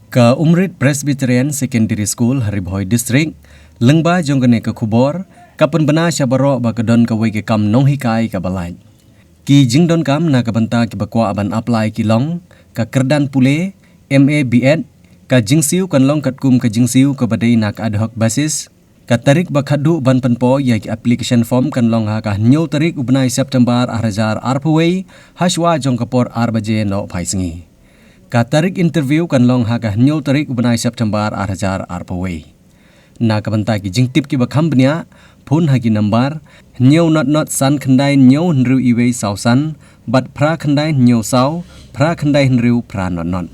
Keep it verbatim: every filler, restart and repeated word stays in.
Ka Umrit Presbyterian Secondary School ha Ri Bhoi District, lyngba jong kane ka khubor, ka pynbna sha baroh ba ka don kawei ka kam nonghikai kaba lait. Ki jingdonkam na ka bynta kiba kwah ban apply ki long, ka kyrdan pule, M A B Ed, ka jingsiew kan long katkum ka jingsiew kaba dei na ka ad hoc basis, ka tarik ba khadduh ban pynpoi ïa ki application form kan long ha ka hynñiew tarik u bnai September ar hajar arphew wei, hashwa jong ka por ar baje noh phai sngi. Ka tarik interview kan long ha ka hynñiew tarik u bnai September ar hajar arphew wei. Na ka bynta ki jingtip kiba kham bniah, phone ha ki nambar, hynñiew not not san khyndai hynñiew hynriew iwei saw san, bad phra khyndai hynñiew saw, phra khyndai hynriew phra not not.